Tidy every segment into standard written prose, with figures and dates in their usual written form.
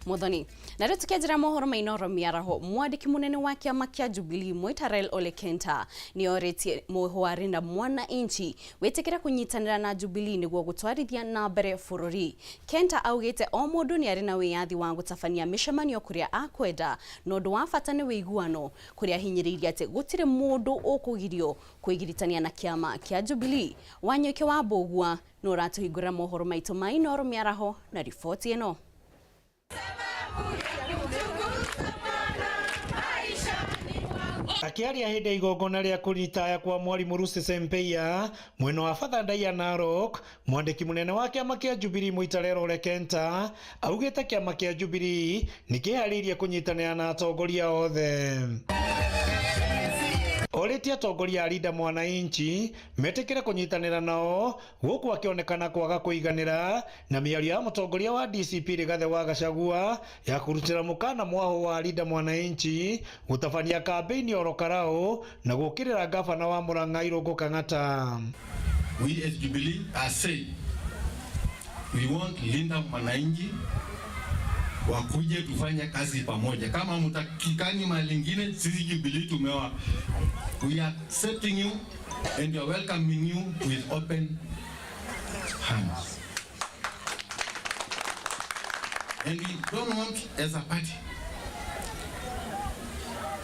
Muthoni. Na rĩu tũkĩanjĩra mohoro ma Inooro mĩaraho, mwandĩki mũnene wa kĩama kĩa Jubilee Moitalel Ole Kenta nĩorĩtie mũhwarĩ na mwananchi wĩtĩkĩre kũnyitanĩra na Jubilee nĩguo gũtwarithia na mbere bũrũri. Kenta augĩte o mũndũ nĩ arĩ na wĩyathi wa gũtabania mĩcemanio kũrĩa akwenda, na ũndũ wa bata nĩ wĩiguano, kũrĩa ahinyĩrĩirie atĩ gũtirĩ mũndũ ũkũgirio kwĩgiritania na kĩama kĩa Jubilee. Wanyoike wa Mbũgua nĩ ũratũhingũrĩra mohoro maitũ ma Inooro mĩaraho na riboti ĩno. Akĩaria hĩndĩ ya igongona rĩa kũritaya kwa mwarimũ Lucy Sempeia mwena wa Bathanda ya Narok, mwandĩki mũnene wa kĩama kĩa Jubilee Moitalel Ole Kenta augĩte kĩama kĩa Jubilee nĩ kĩharĩirie kũnyitanĩra na atongoria othe. Orĩtie atongoria a Linda Mwananchi metĩkĩre kũnyitanĩra nao gũkũ akĩonekana kwaga kũiganĩra na mĩario ya mũtongoria wa DCP Rigathĩ wa Gachagua ya kũrutĩra mũkana mwahũ wa Linda Mwananchi gũtabania kambĩini oro karau na gũkĩrĩra ngabana wa Murang'a Irũngũ Kang'ata. We as Jubilee are saying we want Linda Mwananchi wakuje tufanye kazi pamoja. Kama mtakikani mahali ingine, sisi Jubilee tumewa, we are accepting you and we are welcoming you with open hands. And we don't want as a party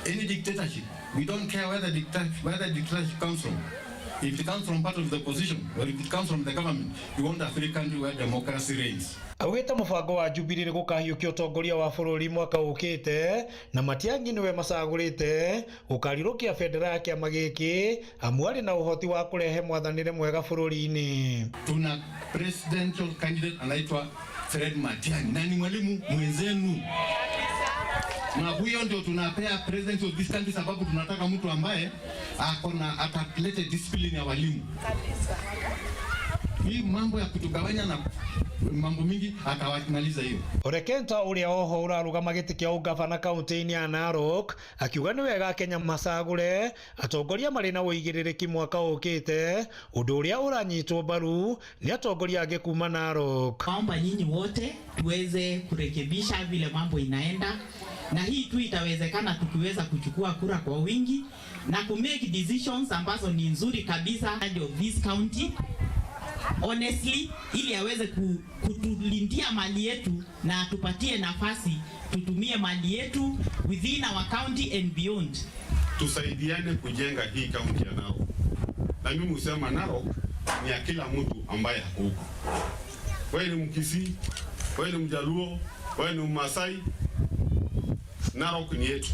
any dictatorship. We don't care where the dictatorship comes from. If it comes from part of the opposition or if it comes from the government, we want a free country where democracy reigns. Augĩte mũbango wa Jubilee nĩ gũkahiũkia ũtongoria wa bũrũri mwaka ũkĩte na Matiang'i nĩwe macagũrĩte gũkarirũkia bendera ya kĩama gĩkĩ amu arĩ na ũhoti wa kũrehe mwathanĩre mwega bũrũri-inĩ. Tuna presidential candidate anaitwa Fred Matiang'i na ni mwalimu mwenzenu, na huyo ndio tunapea president of this country, sababu tunataka mtu ambaye akona atalete discipline ya walimu. Hii mambo ya kutugawanya na mambo mingi atawamaliza hiyo. Ole Kenta ũrĩa oho ũrarũgama gĩtĩ kĩa ũngabana kaunti-inĩ ya Narok akiuga nĩ wega Kenya macagũre atongoria marĩ na ũigĩrĩrĩki mwaka ũkĩte, ũndũ ũrĩa ũranyitwo mbaru nĩ atongoria angĩ kuma Narok. Naomba nyinyi wote tuweze kurekebisha vile mambo inaenda, na hii tu itawezekana tukiweza kuchukua kura kwa wingi na ku make decisions ambazo ni nzuri kabisa of this county honestly, ili aweze kutulindia mali yetu na atupatie nafasi tutumie mali yetu within our county and beyond. Tusaidiane kujenga hii county ya Narok. Na mimi husema Narok ni ya kila mtu ambaye hako huko. Wewe ni Mkisii, wewe ni Mjaluo, wewe ni Mmasai, Narok ni yetu.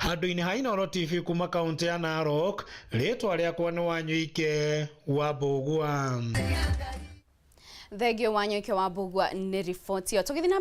Handũ-inĩ ha Inooro TV kuma kaunti ya Narok, rĩtwa rĩakwa nĩ Wanyoike wa Mbũgua. Thengio Wanyoike wa Mbũgua nĩ riboti ĩyo. Tũgĩthiĩ na mbere.